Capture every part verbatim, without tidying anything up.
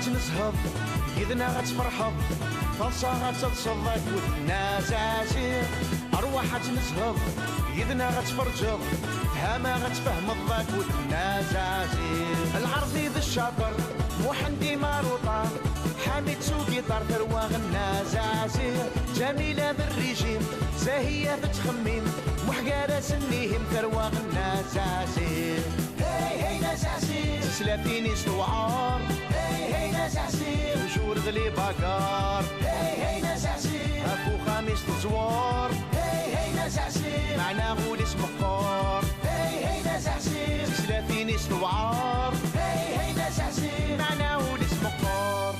Nezheḍ, yid-neɣ ad tferḥeḍ, taḍsa ad teḍseḍ akked Nna Zazi. Arwaḥ ad nezheḍ, yid-neɣ ad tferǧeḍ, fhameɣ ad tfehmeḍ akked Nna Zazi. Lɛerbi d ccaṭer, Muḥend Imaruṭa, Ḥamid s ugiṭar, tarwa Nna Zazi. Ǧamila d rrijim, Zahiya tettxemmim, Muḥ gar-asen ihim, tarwa Nna Zazi. Hey, hey, Nna Zazi. Tislatin-is tewɛer. Hey, hey, Nna Zazi. Toujours d les bagarres. Hey, hey, Nna Zazi. Ɣef uxxam-is teẓwer. Hey, hey, Nna Zazi. Meɛna ul-is meqqer. Hey, hey, Nna Zazi. Tislatin-is tewɛer. Hey, hey, Nna Zazi. Meɛna ul-is meqqer.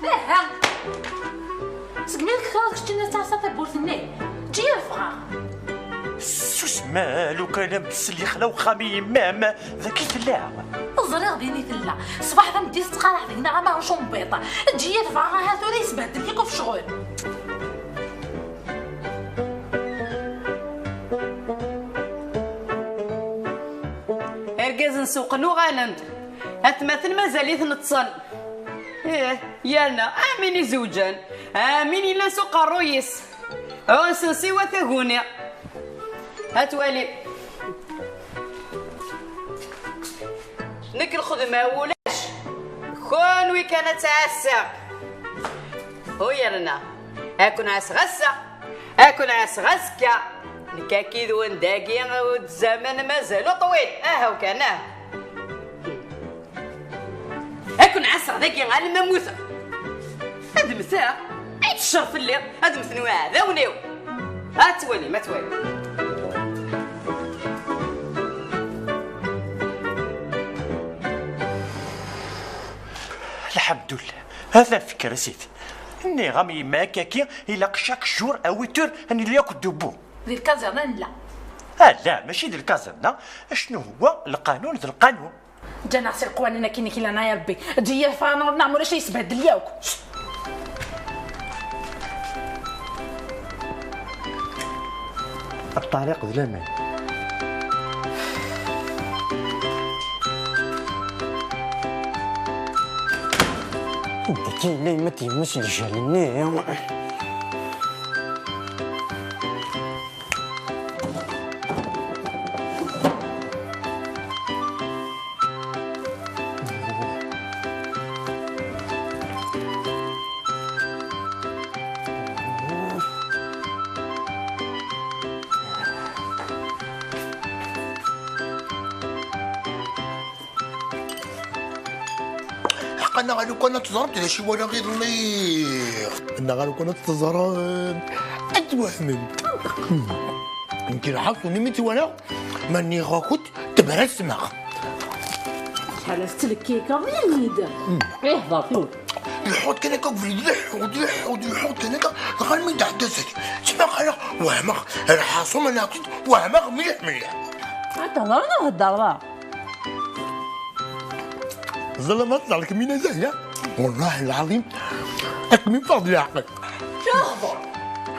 Aha! Segmi i tekfiḍ keččini ad tɛassaḍ tawwurt-nni, eǧǧ-iyi ad ffɣeɣ. Susem, lukan am-d-tsel yexla uxxam i yemma-m, dagi tella. Ẓriɣ din i tella. Ṣṣbeḥ tameddit tettqaraḥ deg-neɣ am ucumbiṭ. Eǧǧ-iyi ad ffɣeɣ, ahat tura yesbehdel-ik ɣef ccɣel. Irgazen sewqen uɣalen-d. Atmaten mazal-iten ṭṭsen. Ih, yerna am win izewǧen, am win yellan s uqerruy-is. Ɛunsen siwa taguni. Ad twali. Nekk lxedma ulac. Kunwi kan ad ttɛassaɣ. U yerna, ad ken-ɛasseɣ ass-a, ad ken-ɛasseɣ azekka. Nekk akkid-wen dagi, d zaman mazal ur ṭwil. Ahaw kan, ah. Ad ken-ɛasseɣ dagi alma mmuteɣ. Ad mmteɣ, ay teccer fell-i, ad mmten wiɛdawen-iw. Ad twalim, ad twalim. Lḥemdullah, hada fekr-isit. Nniɣ-am yemma akkaki, ilaq chaque jour à huit heures ad nili akk debout. Di lkaẓirna nella. Ah, la, mačči di lkaẓirna, acnu huwa lqanun d lqanun. Ǧǧan-aɣ si leqwanen akken i k-ilan, ay Rebbi. Eǧǧ-iyi ad ffɣeɣ, neɣ ulac ad yesbehdel yakk. Ṭṭariq d laman. Anda akka yella yemma n yemma-s lǧal-nni? Ḥqa neɣ lukan ad teẓremt d acu i walaɣ iḍelli. Neɣ lukan ad teẓremt ad twehmemt. Nekk lḥaṣun imi tt-walaɣ, ma nniɣ-akent tebrasmeɣ. Acḥal ad tettlekkikeḍ, ini-d. Ihḍer tura. Leḥḥuḍ kan akka deg ubrid, leḥḥuḍ, leḥḥuḍ, leḥḥuḍ kan akka, dɣa mi d-ɛedda zik. Ttmaxaleɣ, wehmeɣ, lḥaṣun ma nniɣ-akent wehmeɣ mliḥ, mliḥ. Ad tehḍreḍ neɣ theddreḍ? Ẓẓalama teẓẓal kemmina Zahra. Wellah lɛaḍim, ad kem-iffeɣ d leɛqel. Hḍer.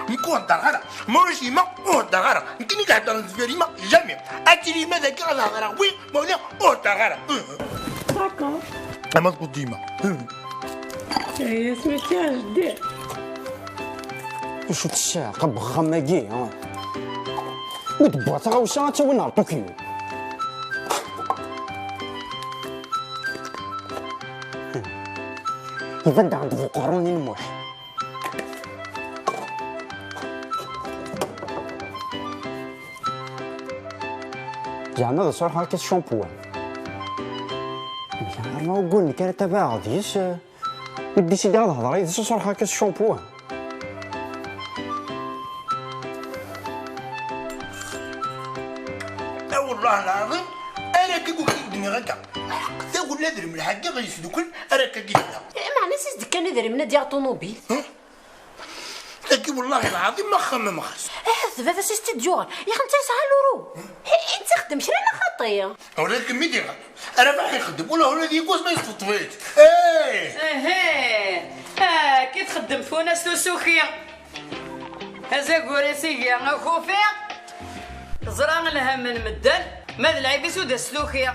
Nekk ur heddreɣ ara. Ma ulac yemma, ur heddreɣ ara. Nekkini i iheddren deffir yemma, jamais. Ad tili yemma dagi ad hedreɣ, oui, ma ulac, ur heddreɣ ara. D'accord. Ama tewweḍ yemma. Ay, asmi tt-iɛjeb. Acu tecceɛqeb uxxam-agi, ha? Mi d-tewwa tɣawsa, ad tt-awin ɣer Tokyo. Iban daɣen d bu uqerru-nni n Muḥ. Zeɛma ad sruḥeɣ akka s ccampu-a? Amek arma ugur nekk ara tabaɛeɣ deg-s, eh, ur d-isidiɣ ad hedreɣ yid-s, ad sruḥeɣ akka s ccampu-a? A wellah lɛaḍim, ara akka i d-nniɣ akka. Ḥeqq tagella d lemleḥ akka ɣ-yesdukel, ara akka i d-nniɣ. Eh, meɛna s-is-d kan idrimen ad d-yaɣ ṭunubil? Huh? Tagi wallahi lɛaḍim ma axxam am xas. Ahat d baba-s i s-tt-id-yuɣen, yaxen netta yesɛa luru. I netta ixeddem kra neɣ xaṭi? Ula d kemmi diɣen. Ara baḥ ixeddem, ula ula d yiwwas ma yesṭeṭṭef-it. Eh! Ehe! Akka i txeddem tfunast usuki. Azagur-is iga akufi. Teẓra lhem n medden, ma d lɛib-is ur d as-tuki.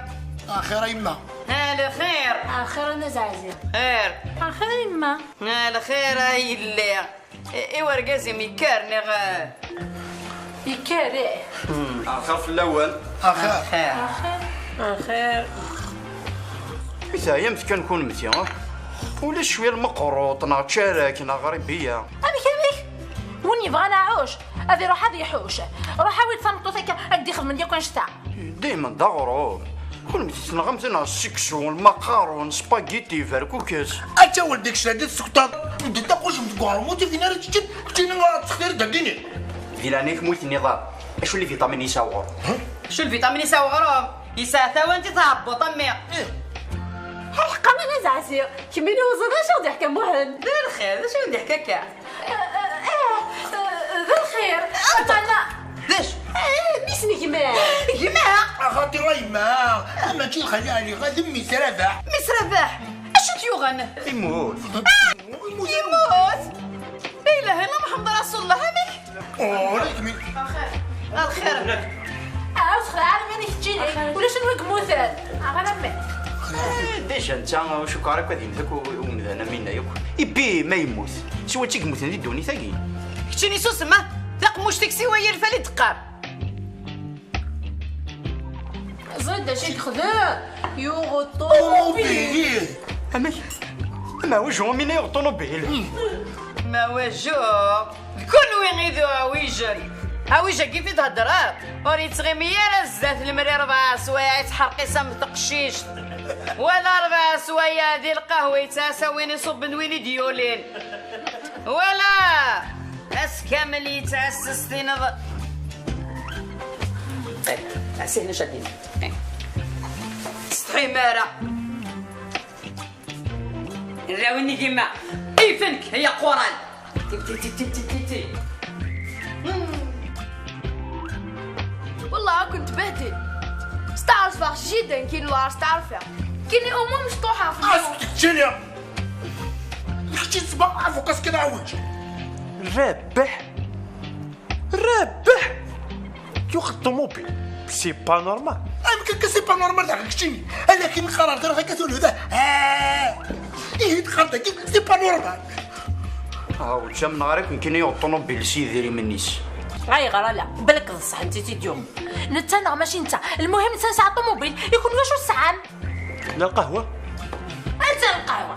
Axir a yemma. Ala xir. Axir a Nna Zeɛzi. Xir. Axir a yemma. Ala xir a yelli. I, i wergaz-im yekker neɣ, eh? Yekker, ih. Axir fell-awen. Axir. Axir. Axir. Axir. I teɛyamt kan kunemti, ah? Ulac cwiya lmeqruṭ, neɣ ččarak, neɣ ɣribiya. Amek, amek? Win yebɣan aɛuc, ad iruḥ ad iḥuc. Ruḥ awi-d tameṭṭut akka, ad k-d-ixedmen yakk annect-a. Daymen d aɣrum. Kunemti tenɣamt-aneɣ seksu, lmaqarun, spaghetti, berkukes. Akka weldik cadi tsektaḍ, d taqujmt deg uɣrum, ur tifin ara teččet, keččini ad textir dagini. Di leɛnaya-k, mu tenniḍ-aɣ, acu n les vitamines yesɛa uɣrum? Acu n les vitamines yesɛa uɣrum? Yesɛa tawant i tɛebbuḍt, a mmi. Ḥelqa, a Nna Zeɛzi, kemmini ur ẓid acu ɣ-d-iḥka Muḥend. D lxir, d acu i d-iḥka akka? Eh, eh, eh, d lxir. Anta? D acu? Eh, mmi-s n gma. Gma? Axaṭi a yemma, mačči d Xali Ɛli, ɣa d mmi-s Rabaḥ. Mmi-s Rabaḥ? Acu t-yuɣen? Immut. Immut? La ilaha illa Muḥemmed Rasulullah, amek? Oh, ula d kemmi. Lxir. Ur texdeɛ ara mani keččini, ulac anwa yemmuten. Aɣ ara mmi. Eh, déjà netta, ur cukkeɣ ara akk ad yemmet akk u-, umdan am winna yakk. Ipi ma yemmut, siwa d tigmutin di ddunit-agi. Keččini susem, ah! Taqemmuct-ik siwa yir lfal i d-teqqar. Ẓriɣ d acu i yexdem. Yuɣ ṭumubil. Amek? Amawju, amina yuɣ ṭumubil. Amawju, d kunwi i d uɛwijen. Aɛwij-agi i d-theddreḍ, ur yettɣimi ara zdat lemri rebɛa swayeɛ, yettḥerqis am teqcict. Wala rebɛa swayeɛ di lqahwa yettɛassa win iṣubben win i d-yulin. Wala ass kamel yettɛassa s tineḍ. Eh, ɛsihen acu ad d-yini. Eh. Tsetḥim ara. Rrawin n gima. Ifen-k, ay aquran. Ti, ti, ti, ti, ti, ti, ti. Hmm. والله كنت بهدل. استعرف جدا كي نلار استعرف. كيني أمور مش طوحة في اليوم. Asket keččini! Kečči tesba afukas kan aɛwij. Rabeḥ! Rabeḥ! Yuɣ ṭumubil. C'est pas normal. Amek akka c'est pas normal daɣ keččini? Ala kien qqareɣ-d akka tulhu da. Ah! Ihi tqareḍ-agi c'est pas normal. Ah, ur ttamneɣ ara akken kan yuɣ ṭumubil s yidrimen-is. Ayɣer ala? Balak d ṣṣeḥ netta i tt-id-yuɣen. Netta neɣ mačči netta. Lmuhim netta yesɛa ṭumubil, i kunwi acu tesɛam? La lqahwa? Anta lqahwa?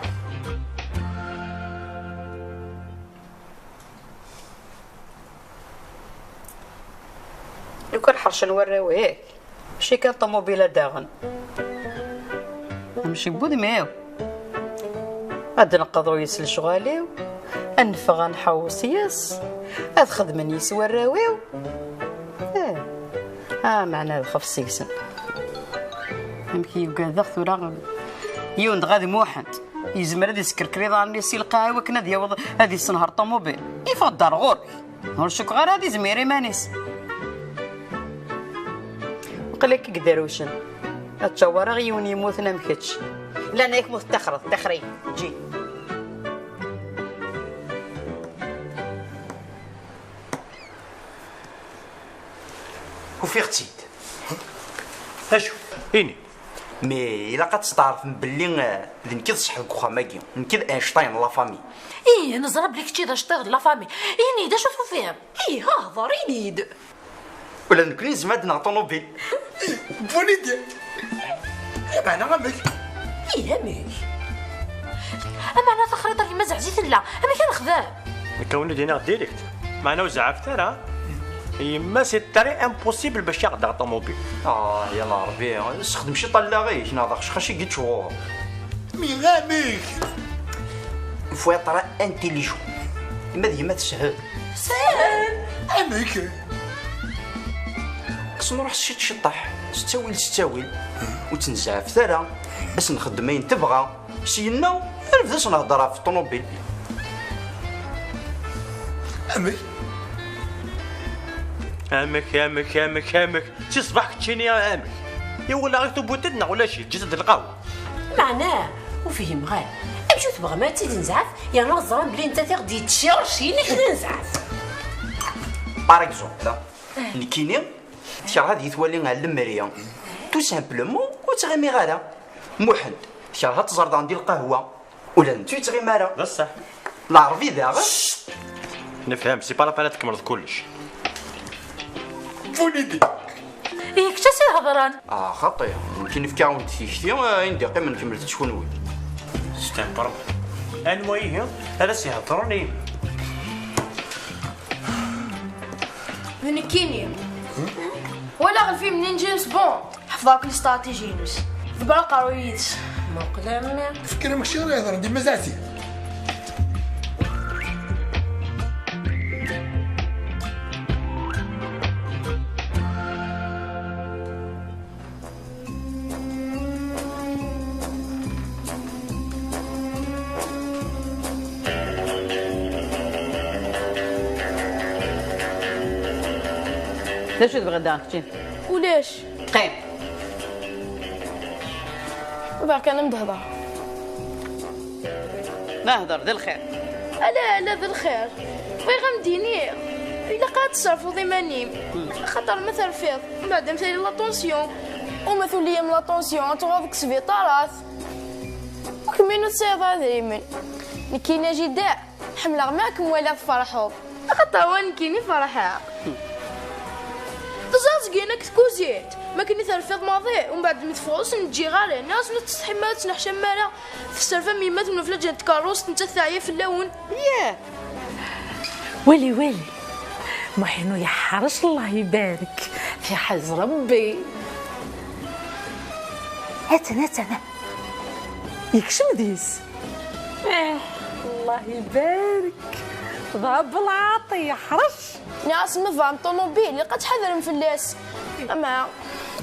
Lukan ḥercen warraw-ik, mačči kan ṭumubil-a daɣen. Amciwwed miw. Ad d-neqḍu yes lecɣal-iw, ad neffeɣ ad nḥewweṣ yes, ad xedmen yes warraw-iw. Eh, ah, meɛna ad xef seg-sen. Amek i ugadeɣ tura yiwen dɣa d Muḥend. Yezmer ad isekkerker iḍarren-is si lqaɛa i wakken ad yaweḍ ad isenher ṭumubil. Iffeɣ-d ar ɣur-k. Ur cukkeɣ ara ad izmir iman-is. Aql-ak i iderwcen. Ad ttcawwareɣ yiwen yemmuten am kečč. Llan-ak mut ttaxreḍ, ttaxer-iyi. Ǧǧi. Ufiɣ-tt-id. Acu? Ini. Mi ilaq ad testeɛrfem belli, eh, d nekk i d ṣṣeḥ deg uxxam-agi. Nekk i d Einstein n la famille. Ih, neẓra belli kečči d aceṭṭiḍ n la famille. Ini-d acu tufiḍ? Ih, hḍer, ini-d. Ula d nekkni nezmer ad d-naɣ ṭumubil. Bonne idée. Lameɛna amek? Ih, amek? Ameɛna taxriṭ ar yemma Zeɛzi tella. Amek ad nexdem? Nekk ad wen-d-iniɣ direct. Meɛna ur zeɛɛfet ara. Yemma, c'est très impossible bac aɣ-d-aɣ ṭumubil. Ah, ya Ṛebbi, sexdem ciṭ allaɣ-ik, neɣ d axecxac i yettɣur. Mi amek? Faut être intelligent. Yemma d yemma teshel. Teshel? Amek? Kkes nruḥ s ciṭ ciṭaḥ, s ttawil s ttawil. Ur tt-nezɛafet ara, bas nxeddem ayen tebɣa. Syenna, ad nebda s nhedder ɣef ṭumubil. Amek? Amek, amek, amek, amek? Si ṣṣbeḥ keččini amek? Iwala ɣef tewwiḍ-d neɣ ulac-it? Ǧǧet-d lqahwa. Meɛna, ur fhimeɣ ara. Amek ur tebɣam ara ad tt-id-nezɛef, yerna teẓram belli nettat i ɣ-d-yettcircin akken ad nezɛef? Par exemple, nekkini, tkerheḍ ad yi-twali ar lemri. Tout simplement, ur ttɣimiɣ ara. Muḥend, tkerheḍ ad teẓreḍ ɛendi lqahwa. Ula d nettu yettɣimi ara. D ṣṣeḥ. Lɛerbi daɣen. Nefhem, c'est pas la peine ad tkemmleḍ kullec. Bonne idée. Ihi kečč as ihedṛen. Ah, xaṭi, nekkini fkiɣ-awen-d tikti, ayen d-iqqimen kemmlet-tt kunwi. C'est un problème. Anwa ihi ara s-ihedṛen i yemma? D nekkini. Walaɣ lfilm-nni n James Bond. Ḥefḍeɣ akk listraṭiji-ines. Ḍebber aqerruy yid-s. Muqel a mmi. Fkiɣ-am kečč ara ihedṛen dima zaɛzil. D acu tebɣiḍ daɣen kečči? Ulac. Qqim. Bɣiɣ kan ad m-d-hedreɣ. Ma hder, d lxir. Ala, ala, d lxir. Bɣiɣ ad m-d-iniɣ. Ilaq ad tserfeḍ iman-im. Axaṭer ma terfiḍ, mbeɛd ad m-tali la tension. U ma tuli-yam la tension, ad tuɣaleḍ deg sbiṭarat. U kemmini ur tesɛiḍ ara idrimen. Nekkini a jida, ḥemmleɣ mi ara kem-waliɣ tferḥeḍ. Axaṭer wa nekkini ferḥeɣ. Teẓriḍ zgiɣ-n akked tkuzint, mi akken i terfiḍ maḍi, umbeɛd mi teffɣeḍ ur sen-ǧǧiɣ ara, nniɣ-asen ur tettsetḥim ara, ur tettneḥcamem ara, tesserfam yemma-twen ɣef lǧal n tkeṛṛust, nettat teɛya fell-awen. Yah! Wali, wali. Muḥinu yeḥrec, Allah ibarek. Fiḥel Rebbi. Atan, atan. Yekcem deg-s. Eh, Allah ibarek. D abelɛaṭ yeḥrec. Nniɣ-as ma tebɣam ṭumubil, ilaq ad tḥadrem fell-as. Ama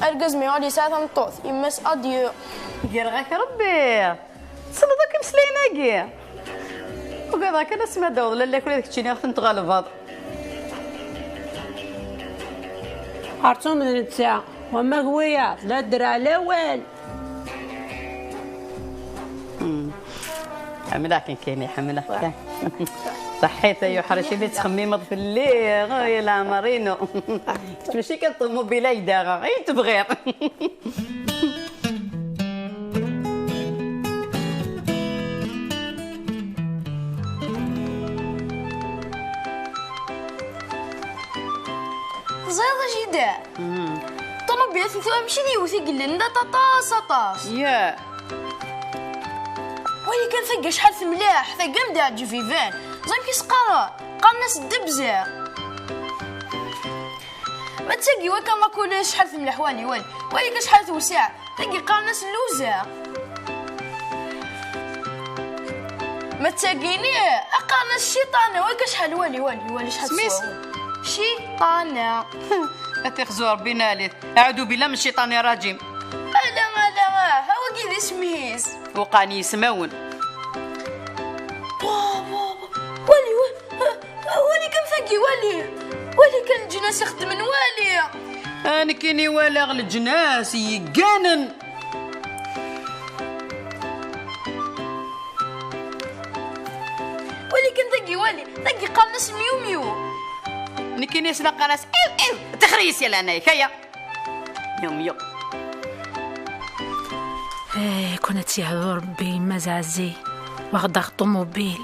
argaz mi yuɣal yesɛa tameṭṭut, yemma-s adieu. Greɣ-ak Rebbi. Tessneḍ akk imeslayen-agi? Ugadeɣ kan asmi ad d-taweḍ lalla-k ula d keččini ad ten-tɣelbeḍ. Xerṣum d netta, wamma d wiyaḍ, la ddreɛ la awal. Hmm. Ḥemmleɣ-k nekkini, ḥemmleɣ-k. Ṣaḥḥit ay uḥric imi tettxemmimeḍ fell-i, ay leɛmer-inu. Kečč mačči kan ṭumubil ay d-aɣeɣ, ay tebɣiḍ. Teẓriḍ a jida? Ṭumubilat n tura mačči d yiwet i yellan, llant aṭas, aṭas. Yah. Wali kan tagi acḥal temleḥ, tagi am d-iɛǧeb iban. Ẓer amek i s-qqaren? Qqaren-as ddebza. Ma d tagi wakka la couleur acḥal temleḥ, wali, wali. Wali kan acḥal tewseɛ. Tagi qqaren-as lluza. Ma d tagini, qqaren-as cciṭana. Wali kan acḥal, wali, wali, wali acḥal teswa. Cciṭana. Ad t-ixzu Rebbi, nalit. Aɛudu billah min cciṭani rajim. Ala, ala, ah, wagi d isem-is. Uqan yismawen. Baba, wali, wali, ah, wali kan tagi, wali. Wali kan leǧnas ixeddmen, wali. Ah, nekkini walaɣ leǧnas yegganen. Wali kan tagi, wali. Tagi qqaren-as myu myu. Nekkini asla qqaren-as iw iw. Tixer-iyi sya leɛnaya-k, aya. Yum, yum. Eh, kun ad tt-yehdu Rebbi, yemma Zaɛzi, waɣ-d-aɣ ṭumubil.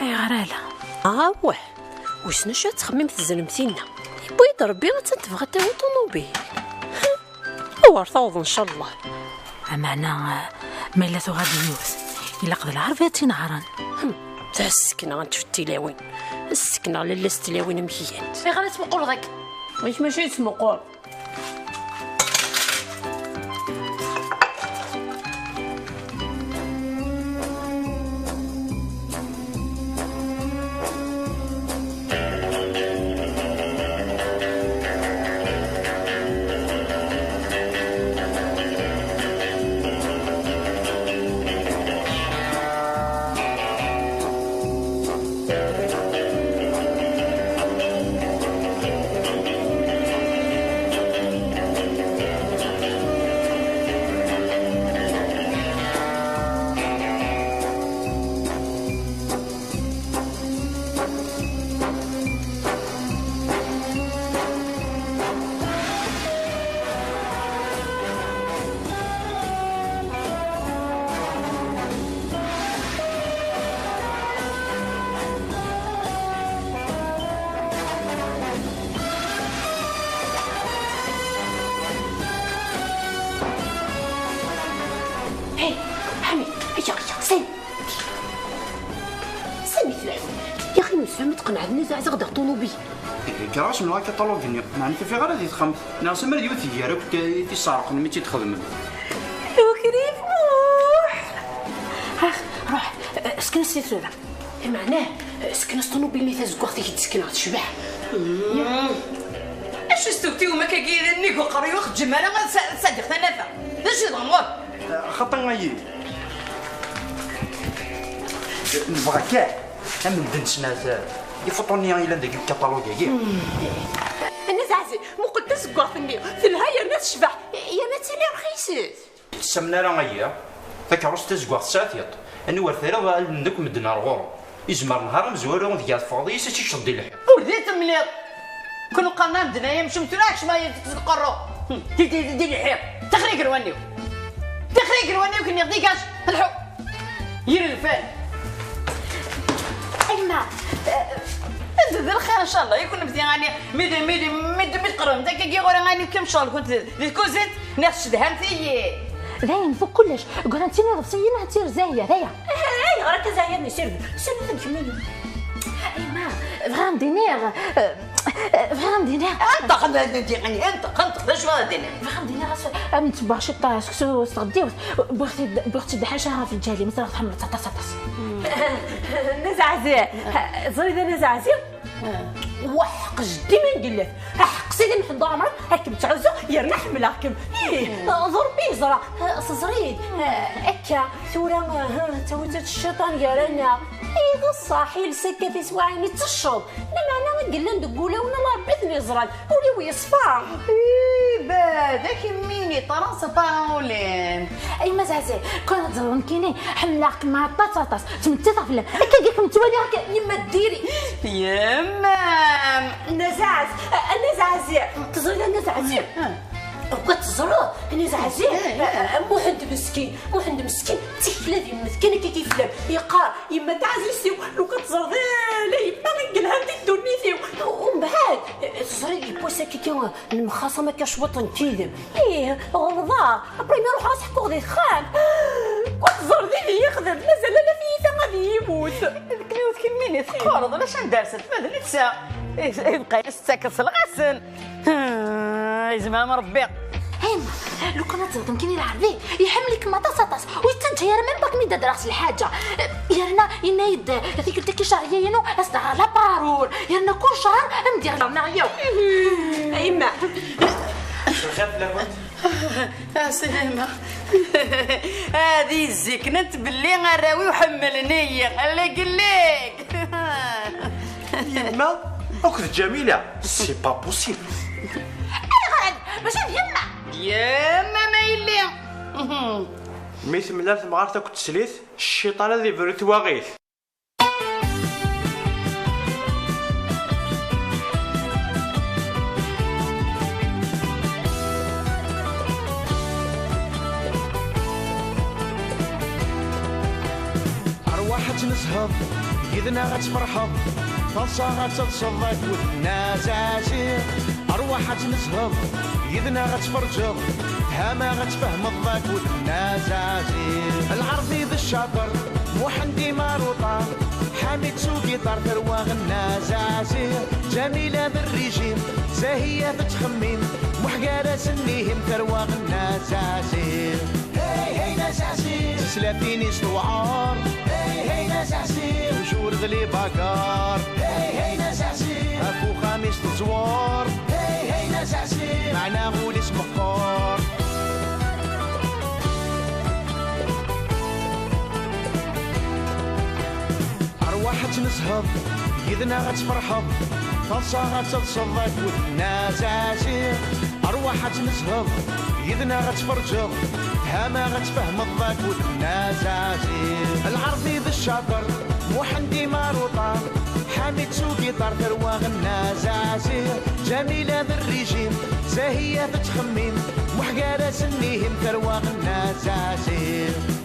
Ayɣer ala? Awah, wissen acu ad txemmim tezremt-inna. Yewwi-d Rebbi, attan tebɣa ad tawi ṭumubil. Awer taweḍ, ncallah. Ameɛna, eh, ma yella tuɣa-d yiwet, ilaq d lɛerbi ad tt-inehṛen. Hm, tɛessek neɣ ad tfet tilawin. Ssekneɣ lalla s tlawin amek igan. Ayɣer ad tmuquleḍ akka? Yak mačči ad tmuqul. Hey, Ḥamid, aya, aya, sani. Sani tleḥ. Ya axi, msefham tqenɛed-nni zeɛzeɣ-d ṭunubil. Kkreɣ-as menɣ akaṭalug-nni, meɛna tufiɣ ara di texxamt. Neɣ samar d yiwet tger akk i t-isserqen mi tt-id-xedmen. Tukrif Muḥ! Ax, ruḥ, eh, sken-as i tura. Meɛna, eh, sken-as ṭunubil-nni tazeggaɣt i k-d-sekneɣ tecbeḥ. Acu s tewtiwem akkagi nnig uqerru, ur xeǧǧem ara ad s-, ad s-ǧǧeɣ tanafa. D acu d ɣemur? Xaṭi ayi. Nebɣa kan. Am medden ssnat ifuṭunen-nni yellan deg ukaṭalug-agi. Nna Zeɛzi, muqel tazeggaɣt-nni. Telha yerna tecbeḥ, yerna d tili rxiset. Ur tessamen ara aya. Takeṛṛust tazeggaɣt tesɛa tiṭ. Anwa ara terriḍ allen akk medden ar ɣur-m. Izmer nhar amezwaru deg ara teffɣeḍ yis ad tt-tecceḍ di lḥiḍ. Ur d temliḍ. Kun qqaren-am-d aya, mcum tura akcem ay deg tqerru. Di, di, di, di lḥiḍ. Tixri gar wanniw. Tixri gar wanniw, k-nniɣ dégage, lḥu. Yir lfal. Ayma, eh, d, d lxir, ncallah, i kunnemti, ɛni, mi d, mi d, mi d, mi d-tqerrbemt akka, ɣur-i, ɛni, kem ccɣel-kunt di, di tkuzint, neɣ tcedhamt-iyi? Dayen, fuk kullec. Ggran d tin iḍebsiyen, ha d tirza-ya, d aya. Eh, ayɣer akka zɛiyad n iserden? Serdet-d kemmini. Ayma, bɣiɣ ad m-d-iniɣ, eh, eh, bɣiɣ ad m-d-iniɣ. Anṭeq, anṭeq, anṭeq, d acu ara d-iniɣ? Bɣiɣ ad m-d-iniɣ, as-, am ttebbaɣ ciṭṭaḥ seksu s tɣeddiwt, wwiɣ-t-id, wwiɣ-tt-id ḥaca ɣef lǧal-im, ẓriɣ tḥemmleḍ-tt aṭas, aṭas. Nna Zeɛzi, ẓrid a Nna Zeɛzi? Weḥq jeddi ma ngellet. Aḥeqq Sidi Mḥend Ɛemran, ad kem-ttɛuzzuɣ yerna ḥemmleɣ-kem. Ih, d Ṛebbi yeẓra. Teẓrid, akka, tura, tawilt n cciṭan gar-aneɣ. Ih, d ṣṣeḥ, iles akka tiswiɛin i tecceḍ. Lameɛna i yellan deg wulawen, ala Ṛebbi i ten-yeẓran. Ul-iw yeṣfa. Ih, bad, a kemmini, ṭras parole. Ay ma Zeɛzi, kwan ad teẓreḍ nekkini, ḥemmleɣ-kem aṭas, aṭas. Ttmettiḍ fell-am. Akka i kem-ttwaliɣ akka, yemma diri. Yemma. Nna Zeɛzi, a, a Nna Zeɛzi. Teẓriḍ a Nna Zeɛzi? Ah. Uqad teẓreḍ, a Nna Zeɛzi. Ah, ah. A, a, Muḥend meskin, Muḥend meskin, d tikla d yemmet kan akka kif llan. Yeqqar, yemma taɛzizt-iw, lukan teẓreḍ, eh, la yemma i yelhan di ddunit-iw. Umbeɛd, eh, teẓriḍ, yiwwas akka kan, nemxaṣam akka cwiṭ n tidem. Ih, ɣelḍeɣ. Après mi ruḥeɣ ad s-ḥkuɣ di texxamt. Kul ẓer d idi yexdem, mazal ala tiyita ad iyi-yemmut. D kniwet kemmini teqqareḍ, ulac anda rsen ma d netta. Ibqa-yas tettakeḍ s lɣasen. Ah, yezmer am Rebbi. Hey, ma, lukan ad teẓreḍ nekkini lɛerbi, iḥemmel-ikem aṭas, aṭas. Ur yettaǧǧa ara même pas mi d-adreɣ s lḥaǧa. Yerna yenna-yi-d, tikkelt-agi ccehriya-inu, as-d-aɣeɣ la parole. Yerna kul ccher ad m-d-iɣer neɣ yakk. A yemma. Lxir fell-akent. Ah, Sidi Ɛemmer. Ad iziknent belli arraw-iw ḥemmlen-iyi. Lig, lig. Yemma akked Ǧamila, c'est pas possible. Ayɣer? Mačči d yemma. D yemma ma yelli. Mi temlal temɣart akked teslit, cciṭan ad iberru twaɣit. Arwaḥ ad tnezheḍ, yid-neɣ ad tferḥeḍ, taḍsa ad teḍseḍ akked Nna Zaɛziɣ. Arwaḥ ad tnezheḍ, yid-neɣ ad tferǧeḍ, tama ad tfehmeḍ akked Nna Zaɛziɣ. Lɛerbi d ccaṭer, Muḥend Imaruṭa. Ḥamid s ugiṭar, tarwa ɣenna Zazi. Ǧamila d rrijim, Zahiya tettxemmim, Muḥ gar-asen ihim, tarwa ɣenna Zazi. Hey hey na Zazi. Tislatin-is tewɛer. Hey hey na Zazi. Ujur d les bagarres. Hey hey na Zazi. Ɣef uxxam-is teẓwer. Hey hey na Zazi. Meɛna ul-is meqqer. Arwaḥ ad tnezheḍ, yid-neɣ ad tferḥeḍ, taḍsa ad teḍseḍ akked Nna Zazi. Arwaḥ ad tnezheḍ, yid-neɣ ad tferǧeḍ, hama ad tfehmeḍ akked Nna Zazi. Lɛerbi d ccaṭer, Muḥend imaruṭa, Ḥamid s ugiṭar, tarwa ɣenna Zazi. Ǧamila d rrijim, Zahiya tettxemmim, Muḥ gar-asen ihim, tarwa ɣenna Zazi.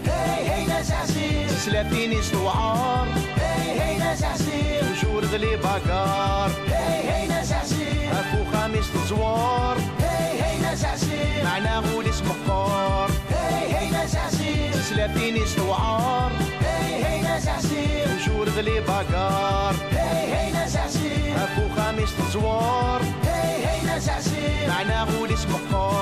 Hey hey na Zazi. Tislatin-is tewɛer. Hey hey na Zazi. Ujur d les bagarres. Hey hey na Zazi. Ɣef uxxam-is teẓwer. Hey hey na Zazi. Meɛna ul-is meqqer. Hey hey na Zazi. Tislatin-is tewɛer. Hey hey na Zazi. Ujur d les bagarres. Hey hey na Zazi. Ɣef uxxam-is teẓwer. Hey hey na Zazi. Meɛna ul-is meqqer.